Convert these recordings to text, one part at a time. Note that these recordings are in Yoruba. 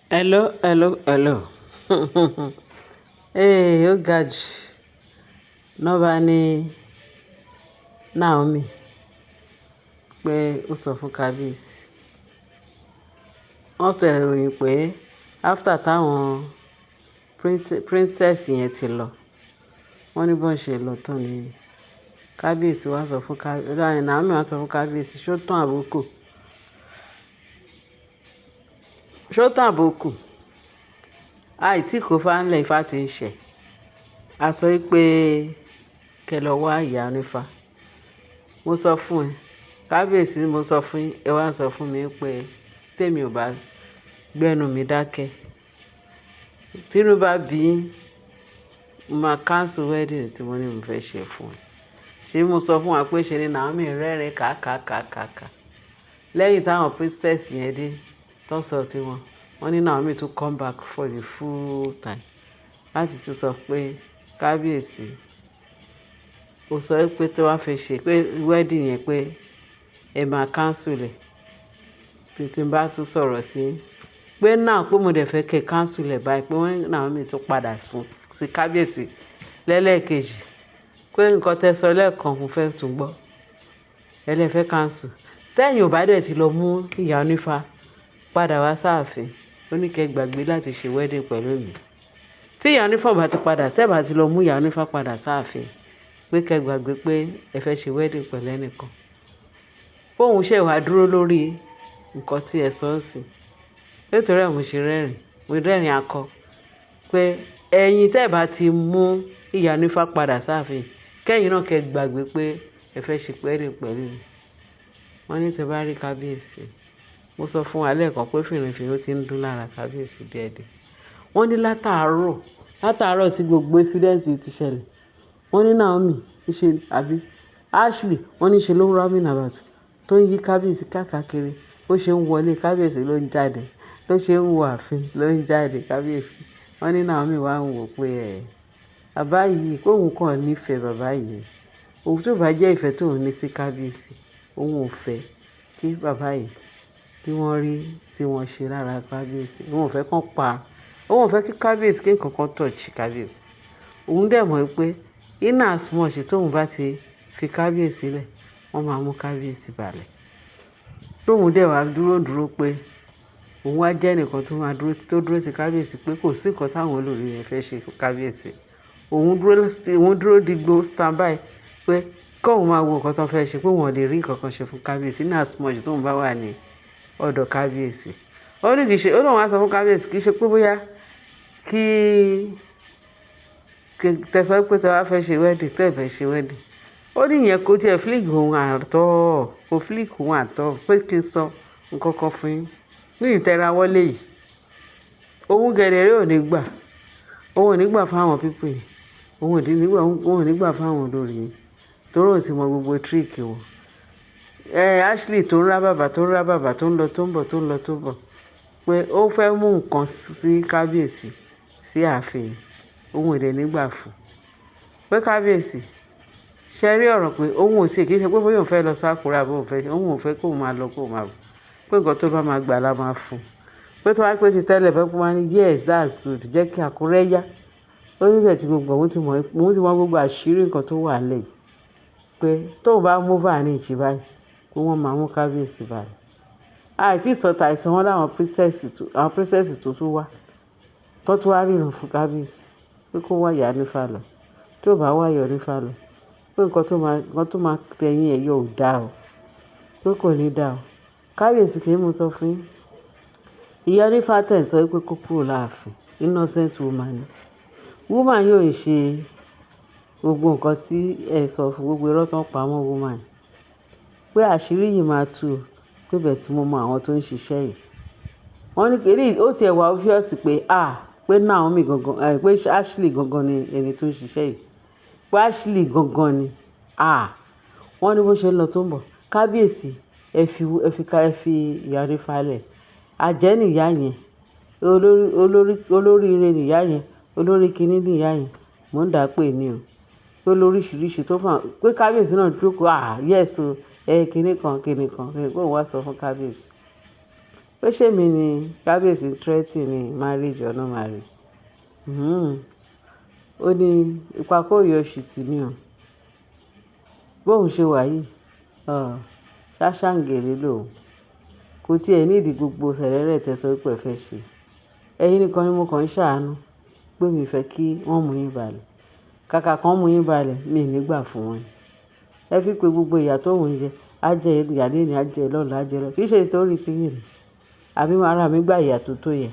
Hello, hello, hello. Hey, ó ga jù. Ná bá ní Naomi pé ó sọ fún Kábíyèsí. Wọ́n sọ ìròyìn pé after táwọn princess yẹn ti lọ, wọ́n ní bó ṣe lọ tán ni Kábíyèsí wá sọ fún Naomi wá sọ fún Kábíyèsí, ṣó tán àbókù? Ṣó tán àbókù? Àìtí kò fá ńlẹ̀ ifá ti ń ṣẹ̀. A sọ pé kẹ lọ wá ìyá onífá. Mo sọ fún ẹ, Kábíyèsí mo sọ fún yín, ẹ wá sọ fún mi pé tèmi ò bá gbẹ́nu mi dákẹ́. Tínú bá bí yín, mo máa cancel wedding tí mo ní mo fẹ́ ṣe fún ẹ. Ṣé mo sọ fún wa pé ṣe ni Naomi rẹ́rìn kàkàkàkàkà. Lẹ́yìn táwọn princess yẹn dé, tó sọ tí wọn, wọ́n ní Naomi tún come back for the full time láti tún sọ pé Kábíyèsí, ó sọ pé tí wọ́n fẹ́ ṣe pé wedding yẹn pé ẹ máa cancel ẹ̀. Tí tí n bá tún sọ̀rọ̀ sí pé now pé mo dẹ̀ fẹ́ kí ẹ cancel ẹ̀ báyìí pé wọ́n ní Naomi tún padà fún sí Kábíyèsí lẹ́lẹ́kejì. Pé nǹkan tẹ sọ lẹ́ẹ̀kan mo fẹ́ tún gbọ́. Ẹ lè fẹ́ cancel. Tẹ́yìn ò bá dẹ̀ ti lọ mú ìyá onífá padà wá sáàfin, ó ní kí ẹ gbàgbé láti ṣe wedding pẹ̀lú mi. Tí ìyá onífá ò bá ti padà, tẹ́ bá ti lọ mú ìyá onífá padà sáàfin, pé kí ẹ gbàgbé pé ẹ fẹ́ ṣe wedding pẹ̀lú ẹnìkan. Bóun ṣẹ̀ wá dúró lórí nǹkan tí ẹ sọ ń sìn. Nítorí ẹ mo ṣe rẹ́rìn, mo rẹ́rìn akọ pé ẹ̀yin tẹ́ bá ti mú ìyá onífá padà sáàfin, kẹ́yìn náà kí ẹ gbàgbé pé ẹ fẹ́ ṣe wedding pẹ̀lú mi. Wọ́n ní tí ẹ bá rí Kábíyèsí, mo sọ fún wa lẹ́ẹ̀kan pé fìrìfìrì ó ti ń dún lára Kábíyèsí díẹ̀díẹ̀. Wọ́n ní látàárọ̀, látàárọ̀ tí gbogbo incident yìí ti ṣẹlẹ̀. Wọ́n ní Naomi ṣe àbí Ashley, wọ́n ní ṣe ló ń roaming about tó ń yí Kábíyèsí káàkiri. Bó ṣe ń wọlé Kábíyèsí ló ń jáde, ló ṣe ń wọ ààfin ló ń jáde Kábíyèsí. Wọ́n ní Naomi wá ń wò pé ẹ̀, bàbá yìí, pé òun kàn nífẹ̀ẹ́ bàbá yìí. Òun tó bá jẹ́ ìfẹ́ tó ń ní sí Kábíyèsí, òun ò fẹ́ kí bàbá yìí kí wọ́n rí tí wọ́n ṣe lára Kábíyèsí. Òun ò fẹ́ kó pa, òun ò fẹ́ kí Kábíyèsí kí nǹkan kan touch Kábíyèsí. Òun dẹ̀ mọ̀ pé in as much tóun bá ti fi Kábíyèsí lẹ̀, wọ́n máa mú Kábíyèsí balẹ̀. Tóun dẹ̀ wá dúró dúró pé òun wá jẹ́ ẹnìkan tó máa dúró, tó dúró sí Kábíyèsí pé kò sí nǹkan táwọn olórí rẹ̀ fẹ́ ṣe fún Kábíyèsí. Òun dúró digbo stand by pé kí òun máa wo nǹkan tó fẹ́ ṣe pé wọ́n ò lè rí nǹkan kan ṣe fún Kábíyèsí in as much tóun bá wà ní ọ̀dọ̀ Kábíyèsí. Ó ní kì í ṣe, ó lóun wá sọ fún Kábíyèsí kì í ṣe pé bóyá kí tẹ sọ pé tí wàá fẹ́ ṣe wedding, tẹ́ ẹ fẹ́ ṣe wedding. Ó ní ìyẹn kò tí ẹ flick òun at all, kò flick òun at all pé kí n sọ nǹkan kan fún yín. Ní ìtẹ́ra wọlé yìí, òun gẹ̀dẹ̀rẹ́ ò ní gbà. Òun ò ní gbà fún àwọn people yìí. Òun ò ní gbà, òun ò ní gbà fún àwọn olórí yìí. Torí òun ti mọ gbogbo trick wọn. Ashley tó ń rá bàbà, tó ń rá bàbà, tó ń lọ, tó ń bọ̀, tó ń lọ, tó ń bọ̀. Pé ó fẹ́ mú nǹkan sí Kábíyèsí, sí ààfin. Òun ò dẹ̀ ní gbà fún. Pé Kábíyèsí, ṣé rí ọ̀rọ̀ pé òun ò ṣe kì í ṣe pé bóyá òun fẹ́ lọ sí Àkúrẹ́ àbí òun fẹ́, òun ò fẹ́ kó máa lọ kó máa bọ̀. Pé nǹkan tó bá máa gbà la máa fún. Pé tó bá pé ti tẹ́lẹ̀ fẹ́ kó máa ní yes that's good jẹ́ kí Àkúrẹ́ yá. Ó ní bẹ́ẹ̀ tí gbogbo òun ti mọ̀, òun ti mọ gbogbo àṣírí nǹkan tó wà nílẹ̀ yìí. Pé tóun bá move an inch báyìí, pé wọ́n máa mú Kábíyèsí balẹ̀. Àìtí sọ tàìsàn wọn láwọn princess tó, àwọn princess tó tún wá, tó tún wá ríran fún Kábíyèsí pé kó wá ìyá onífá lọ. Tí ò bá wá ìyá onífá lọ, pé nǹkan tó máa tẹ̀yìn ẹ̀ yọ ò dá o. Pé kò ní dá o. Kábíyèsí kì í mú sọ fún yín. Ìyá onífá tẹ̀ sọ pé kó kúrò láàfin. Innocent woman ni. Woman yóò ṣe gbogbo nǹkan tí ẹ sọ fún gbogbo irọ́ tó ń pa mọ́ woman. Pé àṣírí yìí máa tú o. Pé bẹ́ẹ̀ tí mo mọ àwọn tó ń ṣiṣẹ́ yìí. Wọ́n ní kí ó ti ẹ̀ wá obvious pé à, pé Naomi gangan, ẹ pé Ashley gangan ni ẹni tó ń ṣiṣẹ́ yìí. Pé Ashley gangan ni. À, wọ́n ní bó ṣe ń lọ tó ń bọ̀. Kábíyèsí, ẹ fi, ẹ fi ká, ẹ fi ìyá onífá lẹ̀. Àjẹ́ ni ìyá yẹn. Olórí, olórí, olórí ire ni ìyá yẹn. Olórí kíní ni ìyá yẹn. Mò ń dà pé ní o. Pé lóríṣiríṣi tó fà, pé Kábíyèsí náà jókòó, à yes o, ẹ kíní kan, kíní kan, kó wá sọ fún Kábíyèsí. Pé ṣé mi ni kábíyèsí threatening marriage or no marriage? Ó ní ìpàkọ́ ò yọ ṣìtì ni o. Bóun ṣe wà yìí, ṣáṣàǹgẹ̀lẹ̀ lòun. Kò tí ẹ need gbogbo sẹ̀rẹ̀rẹ̀ tẹ sọ wípé ẹ fẹ́ ṣe. Ẹ̀yin nìkan ni mo kàn ń ṣàánú pé mi fẹ́ kí wọ́n mú yín balẹ̀. Kàkà kan mú yín balẹ̀, mi ò ní gbà fún wọn. Ẹ fi pé gbogbo ìyà tó ń jẹ, á jẹ ìyà lónìí, á jẹ lọ́la, á jẹ lọ́la. Kì í ṣe nítorí tí yín ni. Àbí ara mi gbà ìyà tó tó yẹn.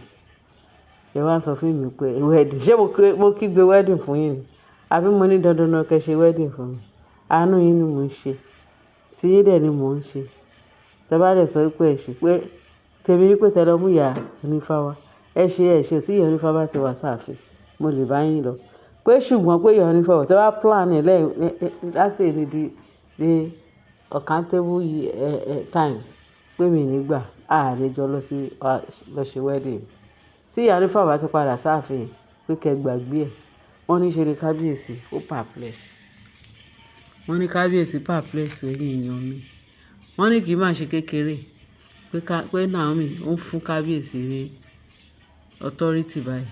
Ẹ wá sọ fún mi pé wedding. Ṣé mo kígbe wedding fún yín ni? Àbí mo ní dandan náà kí ẹ ṣe wedding fún mi? Àánú yín ni mò ń ṣe. Tí yín dẹ̀ ni mò ń ṣe. Tẹ bá dẹ̀ sọ wípé ẹ ṣe pé tèmi ní pé tẹ lọ mú ìyá onífá wá. Ẹ ṣe, ẹ ṣe tí ìyá onífá bá ti wá sáàfin, mo lè bá yín lọ. Pé ṣùgbọ́n pé ìyá onífá wà, tẹ bá plan ẹ̀ lẹ́yìn láti èní di the uncountable time pé mi ò ní gbà, a lè jọ lọ sí, lọ ṣe wedding. Tí ìyá onífá bá ti padà sáàfin pé kí ẹ gbàgbé ẹ̀. Wọ́n ní ṣe ni kábíyèsí ó perplex. Wọ́n ní kábíyèsí perplex ẹ̀yin èèyàn mi. Wọ́n ní kì í má ṣe kékeré pé ká, pé Naomi ó ń fún kábíyèsí ní authority báyìí.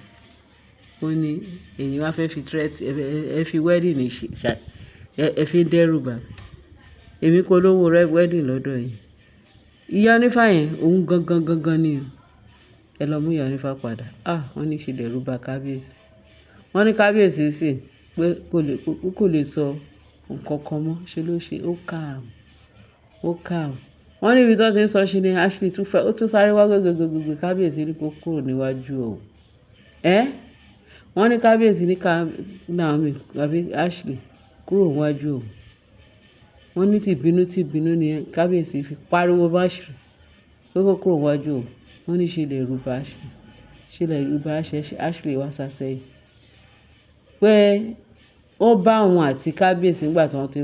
Ó ní èyí wá fẹ́ fi threat, ẹ fi wedding ṣe, ẹ fi ń dẹ́rù bà mí. Èmi kò lówó wedding lọ́dọ̀ yín. Ìyá onífá yẹn, òun gangan gangan ni o. Ẹ lọ mú ìyá onífá padà. Ah! Wọ́n ní ṣe lẹ̀rú bà kábíyèsí. Wọ́n ní kábíyèsí sì pé kò lè sọ nǹkan kan mọ́. Ṣé ló ṣe? Ó calm. Ó calm. Wọ́n ní ibi tí wọ́n ti ń sọ ṣe ni Ashley tún fẹ́, ó tún sáré wá gbogbogbò kábíyèsí ní kó kúrò níwájú òun. Ẹ́! Wọ́n ní kábíyèsí ní ká Naomi àbí Ashley kúrò níwájú òun. Wọ́n ní tìbínú tìbínú ni kábíyèsí fi pariwo bá Ashley pé kó kúrò níwájú òun. Wọ́n ní ṣe lẹ̀rú bà Ashley. Ṣé lẹ̀rú bà Ashley wá sá sẹ́yìn. Pé ó bá òun àti kábíyèsí nígbà tí wọ́n ti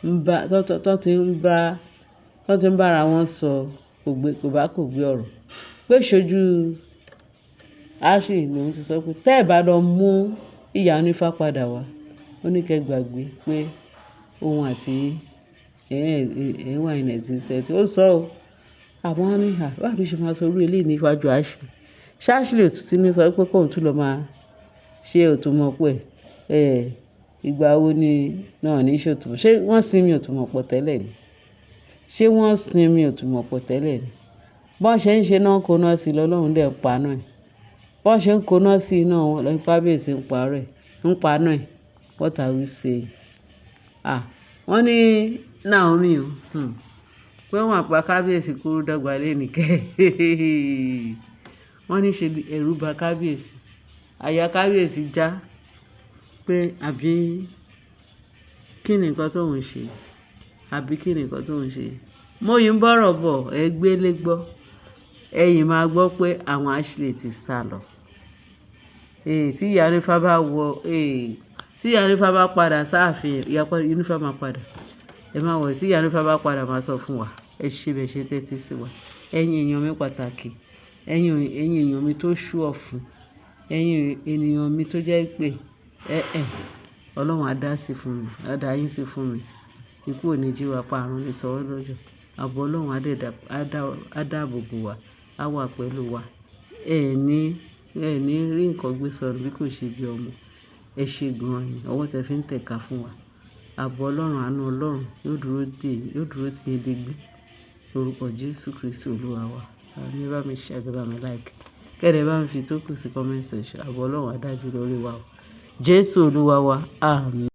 ń bá, tó ti ń bá, tó ti ń bá ara wọn sọ kò gbé, kò bá kò gbé ọ̀rọ̀. Pé ṣojú Ashley lòun ti sọ pé tẹ́ ẹ bá lọ mú ìyá onífá padà wá, ó ní kí ẹ gbàgbé pé òun àti ẹ̀ wà in existence. Ó sọ ọ́. Àmọ́ wọ́n ní, à, báwo ló ṣe máa sọ irú eléyìí níwájú Ashley? Ṣé Ashley ò tún ti ní sọ pé kóun tún lọ máa ṣe òtúmọ̀pọ̀ ẹ̀? Ẹ̀, ìgbà wo ni náà ní ṣe òtúmọ̀? Ṣé wọ́n sinmi òtúmọ̀pọ̀ tẹ́lẹ̀ ni? Ṣé wọ́n sinmi òtúmọ̀pọ̀ tẹ́lẹ̀ ni? Bọ́n ṣe ń ṣe náà kóná sí i lọ́lọ́run dẹ̀ ń paná ẹ̀. Bọ́n ṣe ń kóná sí iná wọn lọ kábíyèsí ń parẹ́, ń paná ẹ̀. What are we saying? Ah! Wọ́n ní Naomi o, pé wọ́n pa kábíyèsí kúrú dọ́gba lẹ́nìí kẹ́. Wọ́n ní ṣe ẹ̀rù bà kábíyèsí. Àyà kábíyèsí já pé àbí kí ni nǹkan tó ń ṣe? Àbí kí ni nǹkan tó ń ṣe? Mo yìí ń bọ̀rọ̀ bọ̀, ẹ gbé lé gbọ́. Ẹ̀yin máa gbọ́ pé àwọn Ashley ti sálọ. Tí ìyá onífá bá wọ, tí ìyá onífá bá padà sáàfin, ìyá onífá máa padà. Ẹ má worry, tí ìyá onífá bá padà máa sọ fún wa. Ẹ ṣé bẹ́ẹ̀ ṣe tẹ́tí sí wa. Ẹ̀yin èèyàn mi pàtàkì. Ẹ̀yin èèyàn mi tó sure fún. Ẹ̀yin ènìyàn mi tó jẹ́ pé, Ọlọ́run á dá sí fún mi, á dá yín sí fún mi. Ikú ò ní jí wa pa, àrùn ní sọ wá lọ́jọ́. Ààbò Ọlọ́run á dáàbò bò wá, á wà pẹ̀lú wa. Ẹ ní rí nǹkan gbé sọnù bí kò ṣe bí ọmọ. Ẹ ṣé gan ni, ọwọ́ tẹ fi ń tẹ̀ka fún wa. Ààbò Ọlọ́run, àánú Ọlọ́run yóò dúró dè, yóò dúró tì yín digbí. Lórúkọ Jésù Kristi Olúwa wa. Àmín. Bá mi share, kẹ́ bá mi like. Kẹ́dẹ̀ bá mi fi tókù sí comment section. Ààbò Ọlọ́run á dájú lórí wa o. Jésù Olúwa wa. Àmín.